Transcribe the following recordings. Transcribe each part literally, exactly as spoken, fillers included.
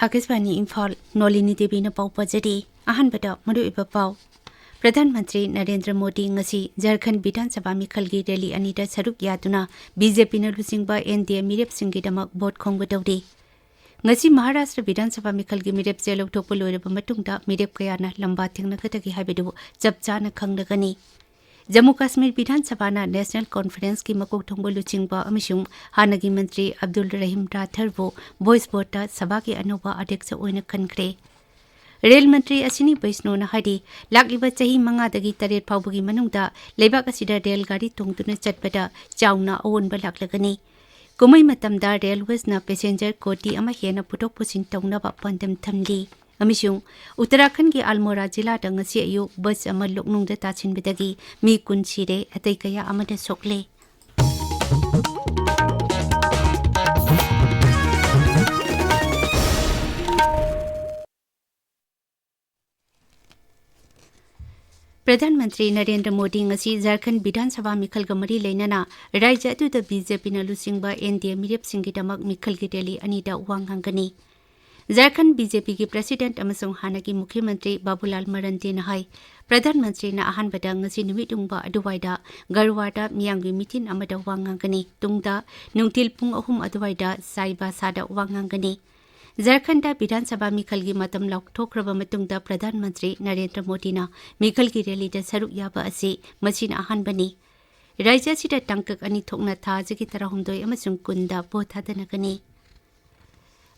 ꯑꯥꯀꯥꯁꯕꯥꯅꯤ ꯏꯝꯐꯥꯜ, ꯅꯣꯂꯤꯅꯤ ꯗꯦꯕꯤꯅ ꯄꯥꯎ ꯄꯥꯖꯔꯤ꯫ ꯑꯍꯥꯟꯕꯗ ꯃꯔꯨꯑꯣꯏꯕ ꯄꯥꯎ꯫ ꯄ꯭ꯔꯙꯥꯟ ꯃꯟꯇ꯭ꯔꯤ ꯅꯔꯦꯟꯗ꯭ꯔ ꯃꯣꯗꯤ ꯉꯁꯤ ꯖꯔꯈꯟ ꯕꯤꯙꯥꯟ ꯁꯚꯥ ꯃꯤꯈꯜꯒꯤ ꯔꯦꯂꯤ ꯑꯅꯤꯗ ꯁꯔꯨꯛ ꯌꯥꯗꯨꯅ ꯕꯤ ꯖꯦ ꯄꯤꯅ ꯂꯨꯆꯤꯡꯕ ꯑꯦꯟ ꯗꯤ ꯑꯦ ꯃꯤꯔꯦꯞꯁꯤꯡꯒꯤꯗꯃꯛ ꯚꯣꯠ ꯈꯣꯝꯒꯗꯧꯔꯤ꯫ ꯉꯁꯤ ꯃꯍꯥꯔꯥꯁꯇ꯭ꯔ ꯕꯤꯙꯥꯟ ꯁꯚꯥ ꯃꯤꯈꯜꯒꯤ ꯃꯤꯔꯦꯞ ꯆꯦ ꯂꯧꯊꯣꯛꯄ ꯂꯣꯏꯔꯕ ꯃꯇꯨꯡꯗ ꯃꯤꯔꯦꯞ ꯀꯌꯥꯅ ꯂꯝꯕꯥ ꯊꯦꯡꯅꯒꯗꯒꯦ ꯍꯥꯏꯕꯗꯨ ꯆꯞ ꯆꯥꯅ ꯈꯪꯂꯒꯅꯤ꯫ ꯖꯝꯃꯨ ꯀꯥꯁꯃꯤꯔ ꯕꯤꯙꯥꯟ ꯁꯚꯥꯅ ꯅꯦꯁꯅꯦꯜ ꯀꯣꯟꯐꯔꯦꯟꯁꯀꯤ ꯃꯀꯣꯛ ꯊꯣꯡꯕ ꯂꯨꯆꯤꯡꯕ ꯑꯃꯁꯨꯡ ꯍꯥꯟꯅꯒꯤ ꯃꯟꯇ꯭ꯔꯤ ꯑꯕꯗꯨꯜ ꯔꯍꯤꯝ ꯔꯥꯊꯔꯕꯨ ꯚꯣꯏꯁ ꯚꯣꯠꯇ ꯁꯚꯥꯒꯤ ꯑꯅꯧꯕ ꯑꯗ꯭ꯌꯛꯁ ꯑꯣꯏꯅ ꯈꯟꯈ꯭ꯔꯦ꯫ ꯔꯦꯜ ꯃꯟꯇ꯭ꯔꯤ ꯑꯁꯤꯅꯤ ꯕꯩꯁꯅꯣꯅ ꯍꯥꯏꯔꯤ, ꯂꯥꯛꯂꯤꯕ ꯆꯍꯤ ꯃꯉꯥꯗꯒꯤ ꯇꯔꯦꯠ ꯐꯥꯎꯕꯒꯤ ꯃꯅꯨꯡꯗ ꯂꯩꯕꯥꯛ ꯑꯁꯤꯗ ꯔꯦꯜ ꯒꯥꯔꯤ ꯇꯣꯡꯗꯨꯅ ꯆꯠꯄꯗ ꯆꯥꯎꯅ ꯑꯑꯣꯟꯕ ꯂꯥꯛꯂꯒꯅꯤ꯫ ꯀꯨꯝꯍꯩ ꯃꯇꯝꯗ ꯔꯦꯜꯋꯦꯁꯅ ꯄꯦꯁꯦꯟꯖꯔ ꯀꯣꯇꯤ ꯑꯃ ꯍꯦꯟꯅ ꯄꯨꯊꯣꯛ ꯄꯨꯁꯤꯟ ꯇꯧꯅꯕ ꯄꯥꯟꯗꯝ ꯊꯝꯂꯤ꯫ ꯑꯃꯁꯨꯡ ꯎꯠꯇꯔꯥꯈꯟꯒꯤ ꯑꯜꯃꯣꯔꯥ ꯖꯤꯂꯥꯗ ꯉꯁꯤ ꯑꯌꯨꯛ ꯕꯁ ꯑꯃ ꯂꯣꯛꯅꯨꯡꯗ ꯇꯥꯁꯤꯟꯕꯗꯒꯤ ꯃꯤ ꯀꯨꯟ ꯁꯤꯔꯦ, ꯑꯇꯩ ꯀꯌꯥ ꯑꯃꯅ ꯁꯣꯛꯂꯦ꯫ ꯄ꯭ꯔꯙꯥꯟ ꯃꯟꯇ꯭ꯔꯤ ꯅꯔꯦꯟꯗ꯭ꯔ ꯃꯣꯗꯤ ꯉꯁꯤ ꯖꯔꯈꯟ ꯕꯤꯙꯥꯟ ꯁꯚꯥ ꯃꯤꯈꯜꯒ ꯃꯔꯤ ꯂꯩꯅꯅ ꯔꯥꯖ꯭ꯌ ꯑꯗꯨꯗ ꯕꯤ ꯖꯦ ꯄꯤꯅ ꯂꯨꯆꯤꯡꯕ ꯑꯦꯟ ꯗꯤ ꯑꯦ ꯃꯤꯔꯦꯞꯁꯤꯡꯒꯤꯗꯃꯛ ꯃꯤꯈꯜꯒꯤ ꯔꯦꯂꯤ ꯑꯅꯤꯗ ꯋꯥ ꯉꯥꯡꯒꯅꯤ꯫ ꯖꯔꯈꯟ ꯕꯤ ꯖꯦ ꯄꯤꯒꯤ ꯄ꯭ꯔꯁꯤꯗꯦꯟꯠ ꯑꯃꯁꯨꯡ ꯍꯥꯟꯅꯒꯤ ꯃꯨꯈ꯭ꯌ ꯃꯟꯇ꯭ꯔꯤ ꯕꯥꯕꯨꯂꯥꯜ ꯃꯔꯟꯗꯦꯅ ꯍꯥꯏ, ꯄ꯭ꯔꯙꯥꯟ ꯃꯟꯇ꯭ꯔꯤꯅ ꯑꯍꯥꯟꯕꯗ ꯉꯁꯤ ꯅꯨꯃꯤꯠ ꯌꯨꯡꯕ ꯑꯗꯨꯋꯥꯏꯗ ꯒꯔꯋꯥꯗ ꯃꯤꯌꯥꯝꯒꯤ ꯃꯤꯇꯤꯟ ꯑꯃꯗ ꯋꯥ ꯉꯥꯡꯒꯅꯤ꯫ ꯇꯨꯡꯗ ꯅꯨꯡꯊꯤꯜ ꯄꯨꯡ ꯑꯍꯨꯝ ꯑꯗꯨꯋꯥꯏꯗ ꯆꯥꯏꯕꯥꯁꯥꯗ ꯋꯥ ꯉꯥꯡꯒꯅꯤ꯫ ꯖꯔꯈꯟꯗ ꯕꯤꯙꯥꯟ ꯁꯚꯥ ꯃꯤꯈꯜꯒꯤ ꯃꯇꯝ ꯂꯥꯎꯊꯣꯛꯈ꯭ꯔꯕ ꯃꯇꯨꯡꯗ ꯄ꯭ꯔꯙꯥꯟ ꯃꯟꯇ꯭ꯔꯤ ꯅꯔꯦꯟꯗ꯭ꯔ ꯃꯣꯗꯤꯅ ꯃꯤꯈꯜꯒꯤ ꯔꯦꯂꯤꯗ ꯁꯔꯨꯛ ꯌꯥꯕ ꯑꯁꯤ ꯃꯁꯤꯅ ꯑꯍꯥꯟꯕꯅꯤ꯫ ꯔꯥꯖ꯭ꯌ ꯑꯁꯤꯗ ꯇꯥꯡꯀꯛ ꯑꯅꯤ ꯊꯣꯛꯅ ꯊꯥ ꯑꯁꯤꯒꯤ ꯇꯔꯥꯍꯨꯝꯗꯣꯏ ꯑꯃꯁꯨꯡ ꯀꯨꯟꯗ ꯚꯣꯠ ꯊꯥꯗꯅꯒꯅꯤ꯫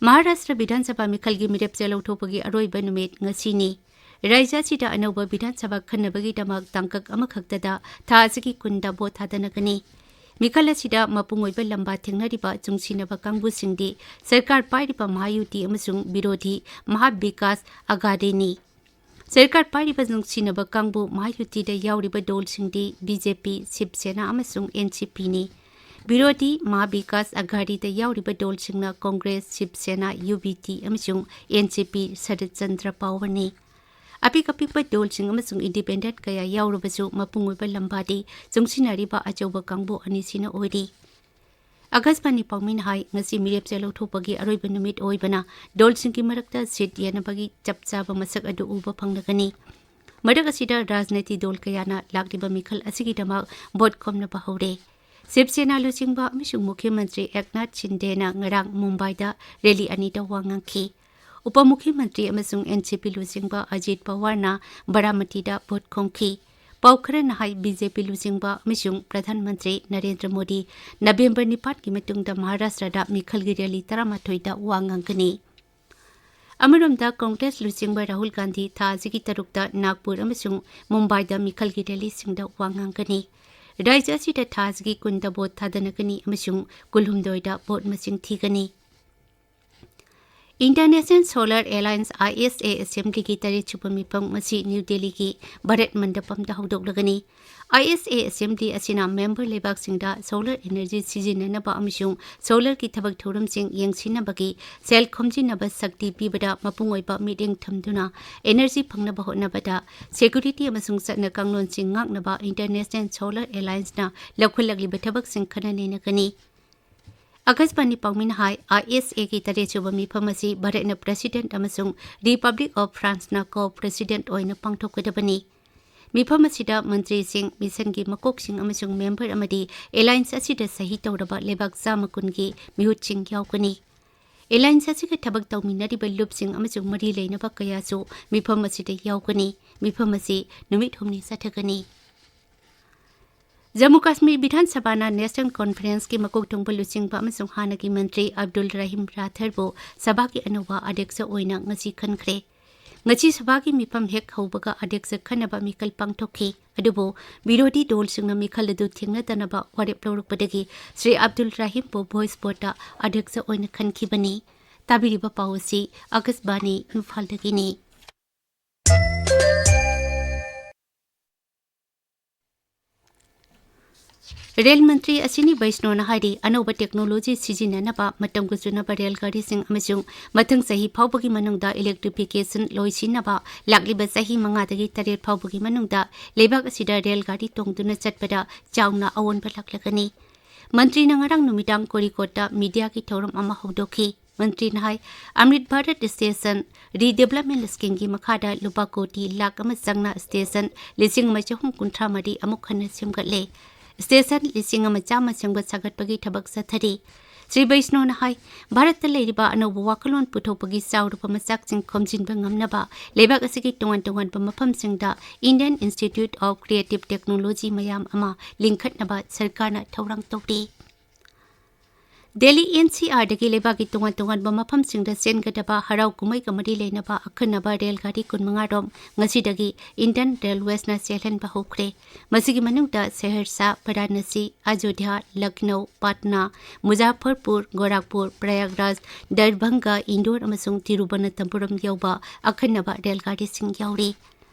ꯃꯍꯥꯔꯥꯁꯇ꯭ꯔ ꯕꯤꯙꯥꯟ ꯁꯚꯥ ꯃꯤꯈꯜꯒꯤ ꯃꯤꯔꯦꯞ ꯆꯦ ꯂꯧꯊꯣꯛꯄꯒꯤ ꯑꯔꯣꯏꯕ ꯅꯨꯃꯤꯠ ꯉꯁꯤꯅꯤ꯫ ꯔꯥꯖ꯭ꯌ ꯑꯁꯤꯗ ꯑꯅꯧꯕ ꯕꯤꯙꯥꯟ ꯁꯚꯥ ꯈꯟꯅꯕꯒꯤꯗꯃꯛ ꯇꯥꯡꯀꯛ ꯑꯃꯈꯛꯇꯗ ꯊꯥ ꯑꯁꯤꯒꯤ ꯀꯨꯟꯗ ꯚꯣꯠ ꯊꯥꯗꯅꯒꯅꯤ꯫ ꯃꯤꯈꯜ ꯑꯁꯤꯗ ꯃꯄꯨꯡ ꯑꯣꯏꯕ ꯂꯝꯕꯥ ꯊꯦꯡꯅꯔꯤꯕ ꯆꯨꯡꯁꯤꯟꯅꯕ ꯀꯥꯡꯕꯨꯁꯤꯡꯗꯤ ꯁꯔꯀꯥꯔ ꯄꯥꯏꯔꯤꯕ ꯃꯍꯥꯌꯨꯇꯤ ꯑꯃꯁꯨꯡ ꯕꯤꯔꯣꯙꯤ ꯃꯍꯥꯕꯤꯀꯥꯁ ꯑꯒꯥꯗꯤꯅꯤ꯫ ꯁꯔꯀꯥꯔ ꯄꯥꯏꯔꯤꯕ ꯅꯨꯡꯁꯤꯅꯕ ꯀꯥꯡꯕꯨ ꯃꯍꯥꯌꯨꯇꯤꯗ ꯌꯥꯎꯔꯤꯕ ꯗꯣꯜꯁꯤꯡꯗꯤ ꯕꯤ ꯖꯦ ꯄꯤ, ꯁꯤꯕ ꯁꯦꯅꯥ ꯑꯃꯁꯨꯡ ꯑꯦꯟ ꯁꯤ ꯄꯤꯅꯤ꯫ ꯕꯤꯔꯣꯙꯤ ꯃꯍꯥꯕꯤꯀꯥꯁ ꯑꯘꯥꯔꯤꯗ ꯌꯥꯎꯔꯤꯕ ꯗꯣꯜꯁꯤꯡꯅ ꯀꯣꯡꯒ꯭ꯔꯦꯁ, ꯁꯤꯕ ꯁꯦꯅꯥ, ꯌꯨ ꯕꯤ ꯇꯤ ꯑꯃꯁꯨꯡ ꯑꯦꯟ ꯁꯤ ꯄꯤ ꯁꯔꯠ ꯆꯟꯗ꯭ꯔ ꯄꯋꯥꯔꯅꯤ꯫ ꯑꯄꯤꯛ ꯑꯄꯤꯛꯄ ꯗꯣꯜꯁꯤꯡ ꯑꯃꯁꯨꯡ ꯏꯟꯗꯤꯄꯦꯟꯗꯦꯟꯠ ꯀꯌꯥ ꯌꯥꯎꯔꯕꯁꯨ ꯃꯄꯨꯡ ꯑꯣꯏꯕ ꯂꯝꯕꯥꯗꯤ ꯆꯨꯡꯁꯤꯟꯅꯔꯤꯕ ꯑꯆꯧꯕ ꯀꯥꯡꯕꯨ ꯑꯅꯤꯁꯤꯅ ꯑꯣꯏꯔꯤ꯫ ꯑꯀꯥꯁꯕꯥꯅꯤ ꯄꯥꯎꯃꯤꯅ ꯍꯥꯏ, ꯉꯁꯤ ꯃꯤꯔꯦꯞꯆꯦ ꯂꯧꯊꯣꯛꯄꯒꯤ ꯑꯔꯣꯏꯕ ꯅꯨꯃꯤꯠ ꯑꯣꯏꯕꯅ ꯗꯣꯜꯁꯤꯡꯒꯤ ꯃꯔꯛꯇ ꯁꯤꯠ ꯌꯦꯟꯅꯕꯒꯤ ꯆꯞ ꯆꯥꯕ ꯃꯁꯛ ꯑꯗꯨ ꯎꯕ ꯐꯪꯂꯒꯅꯤ꯫ ꯃꯔꯛ ꯑꯁꯤꯗ ꯔꯥꯖꯅꯤꯇꯤ ꯗꯣꯜ ꯀꯌꯥꯅ ꯂꯥꯛꯂꯤꯕ ꯃꯤꯈꯜ ꯑꯁꯤꯒꯤꯗꯃꯛ ꯚꯣꯠ ꯈꯣꯝꯅꯕ ꯍꯧꯔꯦ꯫ ꯁꯤꯕ ꯁꯦꯅꯥ ꯂꯨꯆꯤꯡꯕ ꯑꯃꯁꯨꯡ ꯃꯨꯈ꯭ꯌ ꯃꯟꯇ꯭ꯔꯤ ꯑꯦꯛꯅꯥꯊ ꯁꯤꯟꯗꯦꯅ ꯉꯔꯥꯡ ꯃꯨꯝꯕꯥꯏꯗ ꯔꯦꯂꯤ ꯑꯅꯤꯗ ꯋꯥ ꯉꯥꯡꯈꯤ꯫ ꯎꯄ ꯃꯨꯈ꯭ꯌ ꯃꯟꯇ꯭ꯔꯤ ꯑꯃꯁꯨꯡ ꯑꯦꯟ ꯁꯤ ꯄꯤ ꯂꯨꯆꯤꯡꯕ ꯑꯖꯤꯠ ꯄꯋꯥꯔꯅ ꯕꯔꯥꯃꯇꯤꯗ ꯚꯣꯠ ꯈꯣꯝꯈꯤ꯫ ꯄꯥꯎ ꯈꯔꯅ ꯍꯥꯏ, ꯕꯤ ꯖꯦ ꯄꯤ ꯂꯨꯆꯤꯡꯕ ꯑꯃꯁꯨꯡ ꯄ꯭ꯔꯙꯥꯟ ꯃꯟꯇ꯭ꯔꯤ ꯅꯔꯦꯟꯗ꯭ꯔ ꯃꯣꯗꯤ ꯅꯕꯦꯝꯕꯔ ꯅꯤꯄꯥꯟꯒꯤ ꯃꯇꯨꯡꯗ ꯃꯍꯥꯔꯥꯁꯇ꯭ꯔꯗ ꯃꯤꯈꯜꯒꯤ ꯔꯦꯂꯤ ꯇꯔꯥꯃꯥꯊꯣꯏꯗ ꯋꯥ ꯉꯥꯡꯒꯅꯤ꯫ ꯑꯃꯔꯣꯝꯗ, ꯀꯣꯡꯒ꯭ꯔꯦꯁ ꯂꯨꯆꯤꯡꯕ ꯔꯥꯍꯨꯜ ꯒꯥꯟꯙꯤ ꯊꯥ ꯑꯁꯤꯒꯤ ꯇꯔꯨꯛꯇ ꯅꯥꯒꯄꯨꯔ ꯑꯃꯁꯨꯡ ꯃꯨꯝꯕꯥꯏꯗ ꯃꯤꯈꯜꯒꯤ ꯔꯦꯂꯤꯁꯤꯡꯗ ꯋꯥ ꯉꯥꯡꯒꯅꯤ꯫ ꯔꯥꯖ꯭ꯌ ꯑꯁꯤꯗ ꯊꯥ ꯑꯁꯤꯒꯤ ꯀꯨꯟꯗ ꯚꯣꯠ ꯊꯥꯗꯅꯒꯅꯤ ꯑꯃꯁꯨꯡ ꯀꯨꯟꯍꯨꯝꯗꯣꯏꯗ ꯚꯣꯠ ꯃꯁꯤꯡ ꯊꯤꯒꯅꯤ꯫ International Solar Alliance, I S A, Assemblyꯒꯤ ꯇꯔꯦꯠꯁꯨꯕ ꯃꯤꯐꯝ ꯉꯁꯤ ꯅ꯭ꯌꯨ ꯗꯦꯜꯂꯤꯒꯤ ꯚꯥꯔꯠ ꯃꯟꯗꯄꯝꯗ ꯍꯧꯗꯣꯛꯂꯒꯅꯤ꯫ I S A Assembly ꯑꯁꯤꯅ ꯃꯦꯝꯕꯔ ꯂꯩꯕꯥꯛꯁꯤꯡꯗ solar energy ꯁꯤꯖꯤꯟꯅꯅꯕ ꯑꯃꯁꯨꯡ solarꯒꯤ ꯊꯕꯛ ꯊꯧꯔꯝꯁꯤꯡ ꯌꯦꯡꯁꯤꯟꯅꯕꯒꯤ ꯁꯦꯜ ꯈꯣꯝꯖꯤꯟꯅꯕ ꯁꯛꯇꯤ ꯄꯤꯕꯗ ꯃꯄꯨꯡ ꯑꯣꯏꯕ ꯃꯤꯠꯌꯦꯡ ꯊꯝꯗꯨꯅ energy ꯐꯪꯅꯕ ꯍꯣꯠꯅꯕꯗ security ꯑꯃꯁꯨꯡ ꯆꯠꯅ ꯀꯥꯡꯂꯣꯟꯁꯤꯡ ꯉꯥꯛꯅꯕ International Solar Allianceꯅ ꯂꯧꯈꯠꯂꯛꯂꯤꯕ ꯊꯕꯛꯁꯤꯡ ꯈꯟꯅ ꯅꯩꯅꯒꯅꯤ꯫ ꯑꯀꯥꯁꯕꯥꯅꯤ ꯄꯥꯎꯃꯤꯅ ꯍꯥꯏ, I S Aꯒꯤ ꯇꯔꯦꯠꯁꯨꯕ ꯃꯤꯐꯝ ꯑꯁꯤ ꯚꯥꯔꯠꯅ President ꯑꯃꯁꯨꯡ Republic of Franceꯅ Co-President ꯑꯣꯏꯅ ꯄꯥꯡꯊꯣꯛꯀꯗꯕꯅꯤ꯫ ꯃꯤꯐꯝ ꯑꯁꯤꯗ ꯃꯟꯇ꯭ꯔꯤꯁꯤꯡ, ꯃꯤꯁꯟꯒꯤ ꯃꯀꯣꯛꯁꯤꯡ ꯑꯃꯁꯨꯡ ꯃꯦꯝꯕꯔ ꯑꯃꯗꯤ alliance ꯑꯁꯤꯗ ꯁꯍꯤ ꯇꯧꯔꯕ ꯂꯩꯕꯥꯛ ꯆꯥꯝꯃ ꯀꯨꯟꯒꯤ ꯃꯤꯍꯨꯠꯁꯤꯡ ꯌꯥꯎꯒꯅꯤ꯫ Alliance ꯑꯁꯤꯒ ꯊꯕꯛ ꯇꯧꯃꯤꯟꯅꯔꯤꯕ ꯂꯨꯞꯁꯤꯡ ꯑꯃꯁꯨꯡ ꯃꯔꯤ ꯂꯩꯅꯕ ꯀꯌꯥꯁꯨ ꯃꯤꯐꯝ ꯑꯁꯤꯗ ꯌꯥꯎꯒꯅꯤ꯫ ꯃꯤꯐꯝ ꯑꯁꯤ ꯅꯨꯃꯤꯠ ꯍꯨꯝꯅꯤ ꯆꯠꯊꯒꯅꯤ꯫ ꯖꯝꯃꯨ ꯀꯥꯁꯃꯤꯔ ꯕꯤꯙꯥꯟ ꯁꯚꯥꯅ National Conferenceꯀꯤ ꯃꯀꯣꯛ ꯊꯣꯡꯕ ꯂꯨꯆꯤꯡꯕ ꯑꯃꯁꯨꯡ ꯍꯥꯟꯅꯒꯤ ꯃꯟꯇ꯭ꯔꯤ ꯑꯕꯗꯨꯜ ꯔꯍꯤꯝ ꯔꯥꯊꯔꯕꯨ ꯁꯚꯥꯒꯤ ꯑꯅꯧꯕ ꯑꯗ꯭ꯌꯛꯁ ꯑꯣꯏꯅ ꯉꯁꯤ ꯈꯟꯈ꯭ꯔꯦ꯫ ꯉꯁꯤ ꯁꯚꯥꯒꯤ ꯃꯤꯐꯝ ꯍꯦꯛ ꯍꯧꯕꯒ ꯑꯗ꯭ꯌꯛꯁ ꯈꯟꯅꯕ ꯃꯤꯈꯜ ꯄꯥꯡꯊꯣꯛꯈꯤ꯫ ꯑꯗꯨꯕꯨ ꯕꯤꯔꯣꯙꯤ ꯗꯣꯜꯁꯤꯡꯅ ꯃꯤꯈꯜ ꯑꯗꯨ ꯊꯦꯡꯅꯗꯅꯕ ꯋꯥꯔꯦꯞ ꯂꯧꯔꯛꯄꯗꯒꯤ ꯁ꯭ꯔꯤ ꯑꯕꯗꯨꯜ ꯔꯍꯤꯝꯕꯨ voice voteꯇ ꯑꯗ꯭ꯌꯛꯁ ꯑꯣꯏꯅ ꯈꯟꯈꯤꯕꯅꯤ꯫ ꯇꯥꯕꯤꯔꯤꯕ ꯄꯥꯎ ꯑꯁꯤ ꯑꯀꯥꯁꯕꯥꯅꯤ ꯏꯝꯐꯥꯜꯗꯒꯤꯅꯤ꯫ ꯔꯦꯜ ꯃꯟꯇ꯭ꯔꯤ ꯑꯁꯤꯅꯤ ꯕꯩꯁꯅꯣꯅ ꯍꯥꯏꯔꯤ, ꯑꯅꯧꯕ technology ꯁꯤꯖꯤꯟꯅꯅꯕ, ꯃꯇꯝꯒ ꯆꯨꯅꯕ ꯔꯦꯜ ꯒꯥꯔꯤꯁꯤꯡ ꯑꯃꯁꯨꯡ ꯃꯊꯪ ꯆꯍꯤ ꯐꯥꯎꯕꯒꯤ ꯃꯅꯨꯡꯗ electrification ꯂꯣꯏꯁꯤꯟꯅꯕ ꯂꯥꯛꯂꯤꯕ ꯆꯍꯤ ꯃꯉꯥꯗꯒꯤ ꯇꯔꯦꯠ ꯐꯥꯎꯕꯒꯤ ꯃꯅꯨꯡꯗ ꯂꯩꯕꯥꯛ ꯑꯁꯤꯗ ꯔꯦꯜ ꯒꯥꯔꯤ ꯇꯣꯡꯗꯨꯅ ꯆꯠꯄꯗ ꯆꯥꯎꯅ ꯑꯑꯣꯟꯕ ꯂꯥꯛꯂꯒꯅꯤ꯫ ꯃꯟꯇ꯭ꯔꯤꯅ ꯉꯔꯥꯡ ꯅꯨꯃꯤꯗꯥꯡ ꯀꯣꯔꯤꯀꯣꯠꯇ ꯃꯤꯗꯤꯌꯥꯒꯤ ꯊꯧꯔꯝ ꯑꯃ ꯍꯧꯗꯣꯛꯈꯤ꯫ ꯃꯟꯇ꯭ꯔꯤꯅ ꯍꯥꯏ, ꯑꯃ꯭ꯔꯤꯠ ꯚꯥꯔꯠ ꯁ꯭ꯇꯦꯁꯟ ꯔꯤꯗꯦꯕꯂꯞꯃꯦꯟ ꯁ꯭ꯀꯤꯝꯒꯤ ꯃꯈꯥꯗ ꯂꯨꯄꯥ ꯀꯣꯇꯤ ꯂꯥꯈ ꯑꯃ ꯆꯪꯅ ꯁ꯭ꯇꯦꯁꯟ ꯂꯤꯁꯤꯡ ꯑꯃ ꯆꯍꯨꯝ ꯀꯨꯟꯊ꯭ꯔꯥ ꯃꯔꯤ ꯑꯃꯨꯛ ꯍꯟꯅ ꯁꯦꯝꯒꯠꯂꯦ꯫ ꯁ꯭ꯇꯦꯁꯟ ꯂꯤꯁꯤꯡ ꯑꯃ ꯆꯥꯝꯃ ꯁꯦꯝꯒꯠ ꯁꯥꯒꯠꯄꯒꯤ ꯊꯕꯛ ꯆꯠꯊꯔꯤ꯫ ꯁ꯭ꯔꯤ ꯕꯩꯁꯅꯣꯅ ꯍꯥꯏ, ꯚꯥꯔꯠꯇ ꯂꯩꯔꯤꯕ ꯑꯅꯧꯕ ꯋꯥꯈꯜꯂꯣꯟ ꯄꯨꯊꯣꯛꯄꯒꯤ ꯆꯥꯎꯔꯕ ꯃꯆꯥꯛꯁꯤꯡ ꯈꯣꯝꯖꯤꯟꯕ ꯉꯝꯅꯕ ꯂꯩꯕꯥꯛ ꯑꯁꯤꯒꯤ ꯇꯣꯉꯥꯟ ꯇꯣꯉꯥꯟꯕ ꯃꯐꯝꯁꯤꯡꯗ Indian Institute of Creative Technology ꯃꯌꯥꯝ ꯑꯃ ꯂꯤꯡꯈꯠꯅꯕ ꯁꯔꯀꯥꯔꯅ ꯊꯧꯔꯥꯡ ꯇꯧꯔꯤ꯫ ꯗꯦꯜꯂꯤ NCRꯗꯒꯤ ꯂꯩꯕꯥꯛꯀꯤ ꯇꯣꯉꯥꯟ ꯇꯣꯉꯥꯟꯕ ꯃꯐꯝꯁꯤꯡꯗ ꯆꯦꯟꯒꯗꯕ ꯍꯔꯥꯎ ꯀꯨꯝꯍꯩꯒ ꯃꯔꯤ ꯂꯩꯅꯕ ꯑꯈꯟꯅꯕ ꯔꯦꯜ ꯒꯥꯔꯤ ꯀꯨꯟꯃꯉꯥ ꯔꯣꯝ ꯉꯁꯤꯗꯒꯤ Indian Railwaysꯅ ꯆꯦꯜꯍꯟꯕ ꯍꯧꯈ꯭ꯔꯦ꯫ ꯃꯁꯤꯒꯤ ꯃꯅꯨꯡꯗ ꯁꯍꯔꯁꯥ, ꯚꯥꯔꯥꯅꯥꯁꯤ, ꯑꯌꯣꯙ꯭ꯌꯥ, ꯂꯈꯅꯧ, ꯄꯥꯠꯅꯥ, ꯃꯨꯖꯥꯐꯔꯄꯨꯔ, ꯒꯣꯔꯥꯈꯄꯨꯔ, ꯄ꯭ꯔꯌꯥꯒꯔꯥꯖ, ꯗꯔꯚꯪꯒ, ꯏꯟꯗꯣꯔ ꯑꯃꯁꯨꯡ ꯇꯤꯔꯨꯕꯅꯟꯇꯄꯨꯔꯝ ꯌꯧꯕ ꯑꯈꯟꯅꯕ ꯔꯦꯜ ꯒꯥꯔꯤꯁꯤꯡ ꯌꯥꯎꯔꯤ꯫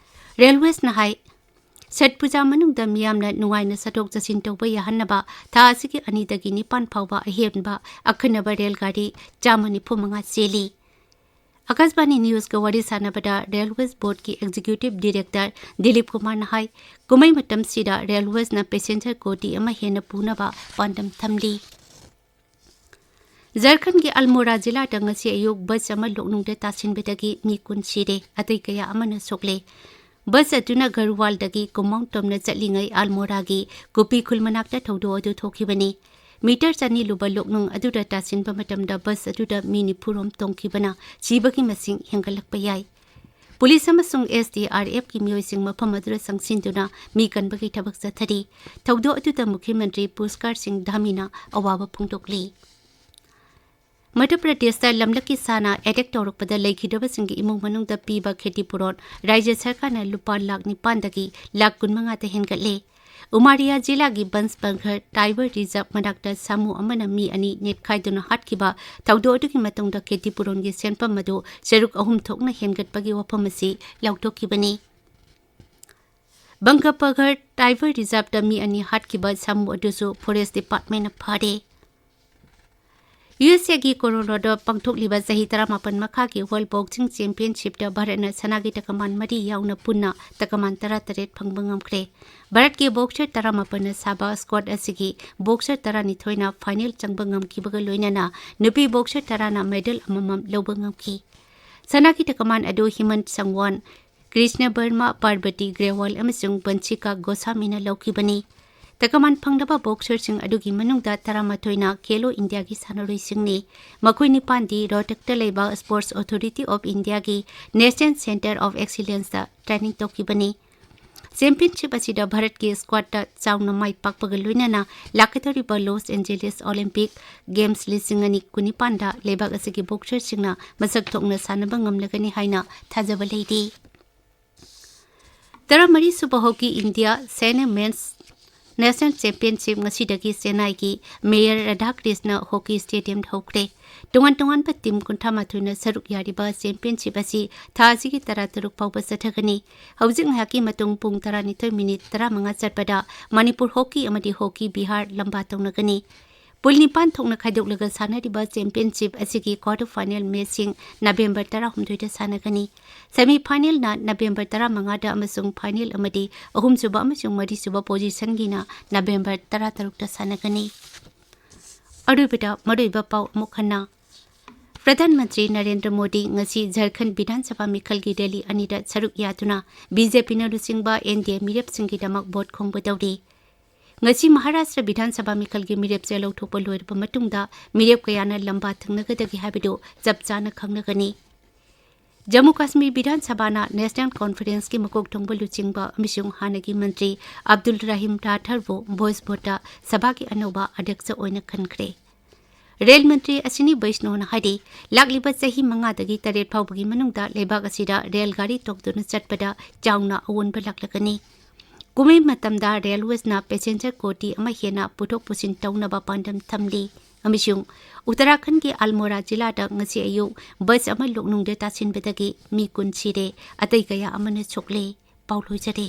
ꯔꯦꯜꯋꯦꯁꯅ ꯍꯥꯏ, ꯁꯠ ꯄꯨꯖꯥ ꯃꯅꯨꯡꯗ ꯃꯤꯌꯥꯝꯅ ꯅꯨꯡꯉꯥꯏꯅ ꯆꯠꯊꯣꯛ ꯆꯠꯁꯤꯟ ꯇꯧꯕ ꯌꯥꯍꯟꯅꯕ ꯊꯥ ꯑꯁꯤꯒꯤ ꯑꯅꯤꯗꯒꯤ ꯅꯤꯄꯥꯟ ꯐꯥꯎꯕ ꯑꯍꯦꯟꯕ ꯑꯈꯟꯅꯕ ꯔꯦꯜ ꯒꯥꯔꯤ ꯆꯥꯝꯃ ꯅꯤꯐꯨ ꯃꯉꯥ ꯆꯦꯜꯂꯤ꯫ ꯑꯀꯥꯁꯕꯥꯅꯤ ꯅ꯭ꯌꯨꯁꯀ ꯋꯥꯔꯤ ꯁꯥꯟꯅꯕꯗ ꯔꯦꯜꯋꯦꯁ ꯕꯣꯔꯗꯀꯤ ꯑꯦꯛꯖꯤꯀ꯭ꯌꯨꯇꯤꯚ ꯗꯤꯔꯦꯛꯇꯔ ꯗꯤꯂꯤꯞ ꯀꯨꯃꯥꯔꯅ ꯍꯥꯏ, ꯀꯨꯝꯍꯩ ꯃꯇꯝꯁꯤꯗ ꯔꯦꯜꯋꯦꯁꯅ ꯄꯦꯁꯦꯟꯖꯔ ꯀꯣꯇꯤ ꯑꯃ ꯍꯦꯟꯅ ꯄꯨꯅꯕ ꯄꯥꯟꯗꯝ ꯊꯝꯂꯤ꯫ ꯖꯔꯈꯟꯒꯤ ꯑꯜꯃꯣꯔꯥ ꯖꯤꯂꯥꯗ ꯉꯁꯤ ꯑꯌꯨꯛ ꯕꯁ ꯑꯃ ꯂꯣꯛꯅꯨꯡꯗ ꯇꯥꯁꯤꯟꯕꯗꯒꯤ ꯃꯤ ꯀꯨꯟ ꯁꯤꯔꯦ, ꯑꯇꯩ ꯀꯌꯥ ꯑꯃꯅ ꯁꯣꯛꯂꯦ꯫ ꯕꯁ ꯑꯗꯨꯅ ꯒꯔꯋꯥꯜꯗꯒꯤ ꯀꯨꯃꯥꯎꯟ ꯇꯝꯅ ꯆꯠꯂꯤꯉꯩ ꯑꯜꯃꯣꯔꯥꯒꯤ ꯀꯨꯄꯤ ꯈꯨꯜ ꯃꯅꯥꯛꯇ ꯊꯧꯗꯣꯛ ꯑꯗꯨ ꯊꯣꯛꯈꯤꯕꯅꯤ꯫ ꯃꯤꯇꯔ ꯆꯅꯤ ꯂꯨꯕ ꯂꯣꯛꯅꯨꯡ ꯑꯗꯨꯗ ꯇꯥꯁꯤꯟꯕ ꯃꯇꯝꯗ ꯕꯁ ꯑꯗꯨꯗ ꯃꯤ ꯅꯤꯐꯨ ꯔꯣꯝ ꯇꯣꯡꯈꯤꯕꯅ ꯁꯤꯕꯒꯤ ꯃꯁꯤꯡ ꯍꯦꯟꯒꯠꯂꯛꯄ ꯌꯥꯏ꯫ ꯄꯨꯂꯤꯁ ꯑꯃꯁꯨꯡ SDRFꯀꯤ ꯃꯤꯑꯣꯏꯁꯤꯡ ꯃꯐꯝ ꯑꯗꯨꯗ ꯆꯪꯁꯤꯟꯗꯨꯅ ꯃꯤ ꯀꯟꯕꯒꯤ ꯊꯕꯛ ꯆꯠꯊꯔꯤ꯫ ꯊꯧꯗꯣꯛ ꯑꯗꯨꯗ ꯃꯨꯈ꯭ꯌ ꯃꯟꯇ꯭ꯔꯤ ꯄꯨꯁꯀꯥꯔ ꯁꯤꯡ ꯙꯥꯃꯤꯅ ꯑꯋꯥꯕ ꯐꯣꯡꯗꯣꯛꯂꯤ꯫ ꯃꯙ꯭ꯌ ꯄ꯭ꯔꯗꯦꯁꯇ ꯂꯝꯂꯛꯀꯤ ꯁꯥꯅ ꯑꯦꯇꯦꯛ ꯇꯧꯔꯛꯄꯗ ꯂꯩꯈꯤꯗ꯭ꯔꯕꯁꯤꯡꯒꯤ ꯏꯃꯨꯡ ꯃꯅꯨꯡꯗ ꯄꯤꯕ ꯈꯦꯇꯤꯄꯨꯔꯣꯟ ꯔꯥꯖ꯭ꯌ ꯁꯔꯀꯥꯔꯅ ꯂꯨꯄꯥ ꯂꯥꯈ ꯅꯤꯄꯥꯟꯗꯒꯤ ꯂꯥꯈ ꯀꯨꯟꯃꯉꯥꯗ ꯍꯦꯟꯒꯠꯂꯦ꯫ ꯎꯃꯥꯔꯤꯌꯥ ꯖꯤꯂꯥꯒꯤ ꯕꯟꯁ ꯕꯪꯒꯔ ꯇꯥꯏꯒꯔ ꯔꯤꯖꯔꯚ ꯃꯅꯥꯛꯇ ꯁꯥꯃꯨ ꯑꯃꯅ ꯃꯤ ꯑꯅꯤ ꯅꯦꯠꯈꯥꯏꯗꯨꯅ ꯍꯥꯠꯈꯤꯕ ꯊꯧꯗꯣꯛ ꯑꯗꯨꯒꯤ ꯃꯇꯨꯡꯗ ꯈꯦꯇꯤꯄꯨꯔꯣꯟꯒꯤ ꯁꯦꯟꯐꯝ ꯑꯗꯨ ꯁꯔꯨꯛ ꯑꯍꯨꯝ ꯊꯣꯛꯅ ꯍꯦꯟꯒꯠꯄꯒꯤ ꯋꯥꯐꯝ ꯑꯁꯤ ꯂꯥꯎꯊꯣꯛꯈꯤꯕꯅꯤ꯫ ꯕꯪꯒꯄꯒꯔ ꯇꯥꯏꯒꯔ ꯔꯤꯖꯔꯚꯇ ꯃꯤ ꯑꯅꯤ ꯍꯥꯠꯈꯤꯕ ꯁꯥꯃꯨ ꯑꯗꯨꯁꯨ ꯐꯣꯔꯦꯁ ꯗꯤꯄꯥꯔꯠꯃꯦꯟꯅ ꯐꯥꯔꯦ꯫ ꯌꯨ ꯑꯦꯁ ꯑꯦꯒꯤ ꯀꯣꯂꯣꯔꯥꯗꯣꯗ ꯄꯥꯡꯊꯣꯛꯂꯤꯕ ꯆꯍꯤ ꯇꯔꯥꯃꯥꯄꯟ ꯃꯈꯥꯒꯤ ꯋꯥꯔꯜꯗ ꯕꯣꯛꯁꯤꯡ ꯆꯦꯝꯄꯤꯌꯟꯁꯤꯞꯇ ꯚꯥꯔꯠꯅ ꯁꯅꯥꯒꯤ ꯇꯀꯃꯥꯟ ꯃꯔꯤ ꯌꯥꯎꯅ ꯄꯨꯟꯅ ꯇꯀꯃꯥꯟ ꯇꯔꯥꯇꯔꯦꯠ ꯐꯪꯕ ꯉꯝꯈ꯭ꯔꯦ꯫ ꯚꯥꯔꯠꯀꯤ ꯕꯣꯛꯁꯔ ꯇꯔꯥꯃꯥꯄꯟꯅ ꯁꯥꯕ ꯁ꯭ꯀ꯭ꯋꯥꯗ ꯑꯁꯤꯒꯤ ꯕꯣꯛꯁꯔ ꯇꯔꯥꯅꯤꯊꯣꯏꯅ ꯐꯥꯏꯅꯦꯜ ꯆꯪꯕ ꯉꯝꯈꯤꯕꯒ ꯂꯣꯏꯅꯅ ꯅꯨꯄꯤ ꯕꯣꯛꯁꯔ ꯇꯔꯥꯅ ꯃꯦꯗꯜ ꯑꯃꯃꯝ ꯂꯧꯕ ꯉꯝꯈꯤ꯫ ꯁꯅꯥꯒꯤ ꯇꯀꯃꯥꯟ ꯑꯗꯨ ꯍꯤꯃꯟ ꯁꯪꯋꯥꯟ, ꯀ꯭ꯔꯤꯁꯅ ꯕꯔꯃ, ꯄꯥꯔꯕꯇꯤ ꯒ꯭ꯔꯦꯋꯥꯜ ꯑꯃꯁꯨꯡ ꯕꯟꯁꯤꯀꯥ ꯒꯣꯁꯥꯃꯤꯅ ꯂꯧꯈꯤꯕꯅꯤ꯫ ꯇꯀꯃꯥꯟ ꯐꯪꯂꯕ ꯕꯣꯛꯁꯔꯁꯤꯡ ꯑꯗꯨꯒꯤ ꯃꯅꯨꯡꯗ ꯇꯔꯥꯃꯥꯊꯣꯏꯅ ꯈꯦꯂꯣ ꯏꯟꯗꯤꯌꯥꯒꯤ ꯁꯥꯟꯅꯔꯣꯏꯁꯤꯡꯅꯤ꯫ ꯃꯈꯣꯏ ꯅꯤꯄꯥꯟꯗꯤ ꯔꯣꯍꯇꯛꯇ ꯂꯩꯕ Sports Authority of Indiaꯒꯤ National Centre of Excellenceꯇ ꯇ꯭ꯔꯦꯅꯤꯡ ꯇꯧꯈꯤꯕꯅꯤ꯫ ꯆꯦꯝꯄꯤꯌꯟꯁꯤꯞ ꯑꯁꯤꯗ ꯚꯥꯔꯠꯀꯤ ꯁ꯭ꯀ꯭ꯋꯥꯗꯇ ꯆꯥꯎꯅ ꯃꯥꯏ ꯄꯥꯛꯄꯒ ꯂꯣꯏꯅꯅ ꯂꯥꯛꯀꯗꯧꯔꯤꯕ ꯂꯣꯁ ꯑꯦꯟꯖꯦꯂꯤꯁ ꯑꯣꯂꯤꯝꯄꯤꯛ ꯒꯦꯝꯁ ꯂꯤꯁꯤꯡ ꯑꯅꯤ ꯀꯨꯟꯅꯤꯄꯥꯟꯗ ꯂꯩꯕꯥꯛ ꯑꯁꯤꯒꯤ ꯕꯣꯛꯁꯔꯁꯤꯡꯅ ꯃꯁꯛ ꯊꯣꯛꯅ ꯁꯥꯟꯅꯕ ꯉꯝꯂꯒꯅꯤ ꯍꯥꯏꯅ ꯊꯥꯖꯕ ꯂꯩꯔꯤ꯫ ꯇꯔꯥꯃꯔꯤ ꯁꯨꯕ hockey India senior men's national championship ꯉꯁꯤꯗꯒꯤ ꯆꯦꯟꯅꯥꯏꯒꯤ ꯃꯦꯌꯔ ꯔꯥꯙꯥꯀ꯭ꯔꯤꯁꯅ ꯍꯣꯀꯤ ꯁ꯭ꯇꯦꯗꯤꯌꯝꯗ ꯍꯧꯈ꯭ꯔꯦ꯫ ꯇꯣꯉꯥꯟ ꯇꯣꯉꯥꯟꯕ ꯇꯤꯝ ꯀꯨꯟꯊ꯭ꯔꯥ ꯃꯥꯊꯣꯏꯅ ꯁꯔꯨꯛ ꯌꯥꯔꯤꯕ ꯆꯦꯝꯄꯤꯌꯟꯁꯤꯞ ꯑꯁꯤ ꯊꯥ ꯑꯁꯤꯒꯤ ꯇꯔꯥꯇꯔꯨꯛ ꯐꯥꯎꯕ ꯆꯠꯊꯒꯅꯤ꯫ ꯍꯧꯖꯤꯛ ꯉꯥꯏꯍꯥꯛꯀꯤ ꯃꯇꯨꯡ ꯄꯨꯡ ꯇꯔꯥꯅꯤꯊꯣꯏ ꯃꯤꯅꯤꯠ ꯇꯔꯥꯃꯉꯥ ꯆꯠꯄꯗ ꯃꯅꯤꯄꯨꯔ ꯍꯣꯀꯤ ꯑꯃꯗꯤ ꯍꯣꯀꯤ ꯕꯤꯍꯥꯔ ꯂꯝꯕꯥ ꯇꯧꯅꯒꯅꯤ꯫ ꯄꯨꯜ ꯅꯤꯄꯥꯟ ꯊꯣꯛꯅ ꯈꯥꯏꯗꯣꯛꯂꯒ ꯁꯥꯟꯅꯔꯤꯕ ꯆꯦꯝꯄꯤꯌꯟꯁꯤꯞ ꯑꯁꯤꯒꯤ ꯀ꯭ꯋꯥꯔꯇꯔ ꯐꯥꯏꯅꯦꯜ ꯃꯦꯆꯁꯤꯡ ꯅꯕꯦꯝꯕꯔ ꯇꯔꯥꯍꯨꯝꯗꯣꯏꯗ ꯁꯥꯟꯅꯒꯅꯤ꯫ ꯁꯦꯃꯤ ꯐꯥꯏꯅꯦꯜꯅ ꯅꯕꯦꯝꯕꯔ ꯇꯔꯥꯃꯉꯥꯗ ꯑꯃꯁꯨꯡ ꯐꯥꯏꯅꯦꯜ ꯑꯃꯗꯤ ꯑꯍꯨꯝꯁꯨꯕ ꯑꯃꯁꯨꯡ ꯃꯔꯤꯁꯨꯕ ꯄꯣꯖꯤꯁꯟꯒꯤꯅ ꯅꯕꯦꯝꯕꯔ ꯇꯔꯥꯇꯔꯨꯛꯇ ꯁꯥꯟꯅꯒꯅꯤ꯫ ꯑꯔꯣꯏꯕꯗ ꯃꯔꯨꯑꯣꯏꯕ ꯄꯥꯎ ꯑꯃꯨꯛ ꯍꯟꯅ꯫ ꯄ꯭ꯔꯙꯥꯟ ꯃꯟꯇ꯭ꯔꯤ ꯅꯔꯦꯟꯗ꯭ꯔ ꯃꯣꯗꯤ ꯉꯁꯤ ꯖꯔꯈꯟ ꯕꯤꯙꯥꯟ ꯁꯚꯥ ꯃꯤꯈꯜꯒꯤ ꯔꯦꯂꯤ ꯑꯅꯤꯗ ꯁꯔꯨꯛ ꯌꯥꯗꯨꯅ ꯕꯤ ꯖꯦ ꯄꯤꯅ ꯂꯨꯆꯤꯡꯕ ꯑꯦꯟ ꯗꯤ ꯑꯦ ꯃꯤꯔꯦꯞꯁꯤꯡꯒꯤꯗꯃꯛ ꯚꯣꯠ ꯈꯣꯝꯕ ꯇꯧꯔꯤ꯫ ꯉꯁꯤ ꯃꯍꯥꯔꯥꯁꯇ꯭ꯔ ꯕꯤꯙꯥꯟ ꯁꯚꯥ ꯃꯤꯈꯜꯒꯤ ꯃꯤꯔꯦꯞ ꯆꯦ ꯂꯧꯊꯣꯛꯄ ꯂꯣꯏꯔꯕ ꯃꯇꯨꯡꯗ ꯃꯤꯔꯦꯞ ꯀꯌꯥꯅ ꯂꯝꯕꯥ ꯊꯪꯅꯒꯗꯒꯦ ꯍꯥꯏꯕꯗꯨ ꯆꯞ ꯆꯥꯅ ꯈꯪꯂꯒꯅꯤ꯫ ꯖꯝꯃꯨ ꯀꯥꯁꯃꯤꯔ ꯕꯤꯙꯥꯟ ꯁꯚꯥꯅ ꯅꯦꯁꯅꯦꯜ ꯀꯣꯟꯐꯔꯦꯟꯁꯀꯤ ꯃꯀꯣꯛ ꯊꯣꯡꯕ ꯂꯨꯆꯤꯡꯕ ꯑꯃꯁꯨꯡ ꯍꯥꯟꯅꯒꯤ ꯃꯟꯇ꯭ꯔꯤ ꯑꯕꯗꯨꯜ ꯔꯍꯤꯝ ꯔꯥꯊꯔꯕꯨ ꯚꯣꯏꯁ ꯚꯣꯠꯇ ꯁꯚꯥꯒꯤ ꯑꯅꯧꯕ ꯑꯗ꯭ꯌꯛꯁ ꯑꯣꯏꯅ ꯈꯟꯈ꯭ꯔꯦ꯫ ꯔꯦꯜ ꯃꯟꯇ꯭ꯔꯤ ꯑꯁꯤꯅꯤ ꯕꯩꯁꯅꯣꯅ ꯍꯥꯏꯔꯤ, ꯂꯥꯛꯂꯤꯕ ꯆꯍꯤ ꯃꯉꯥꯗꯒꯤ ꯇꯔꯦꯠ ꯐꯥꯎꯕꯒꯤ ꯃꯅꯨꯡꯗ ꯂꯩꯕꯥꯛ ꯑꯁꯤꯗ ꯔꯦꯜ ꯒꯥꯔꯤ ꯇꯣꯡꯗꯨꯅ ꯆꯠꯄꯗ ꯆꯥꯎꯅ ꯑꯑꯣꯟꯕ ꯂꯥꯛꯂꯒꯅꯤ꯫ ꯀꯨꯝꯃꯩ ꯃꯇꯝꯗ ꯔꯦꯜꯋꯦꯁꯅ ꯄꯦꯁꯦꯟꯖꯔ ꯀꯣꯇꯤ ꯑꯃ ꯍꯦꯟꯅ ꯄꯨꯊꯣꯛ ꯄꯨꯁꯤꯟ ꯇꯧꯅꯕ ꯄꯥꯟꯗꯝ ꯊꯝꯂꯤ꯫ ꯑꯃꯁꯨꯡ ꯎꯠꯇꯔꯥꯈꯟꯗꯒꯤ ꯑꯜꯃꯣꯔꯥ ꯖꯤꯂꯥꯗ ꯉꯁꯤ ꯑꯌꯨꯛ ꯕꯁ ꯑꯃ ꯂꯣꯛꯅꯨꯡꯗ ꯇꯥꯁꯤꯟꯕꯗꯒꯤ ꯃꯤ ꯀꯨꯟ ꯁꯤꯔꯦ, ꯑꯇꯩ ꯀꯌꯥ ꯑꯃꯅ ꯁꯣꯛꯂꯦ꯫ ꯄꯥꯎ ꯂꯣꯏꯖꯔꯦ꯫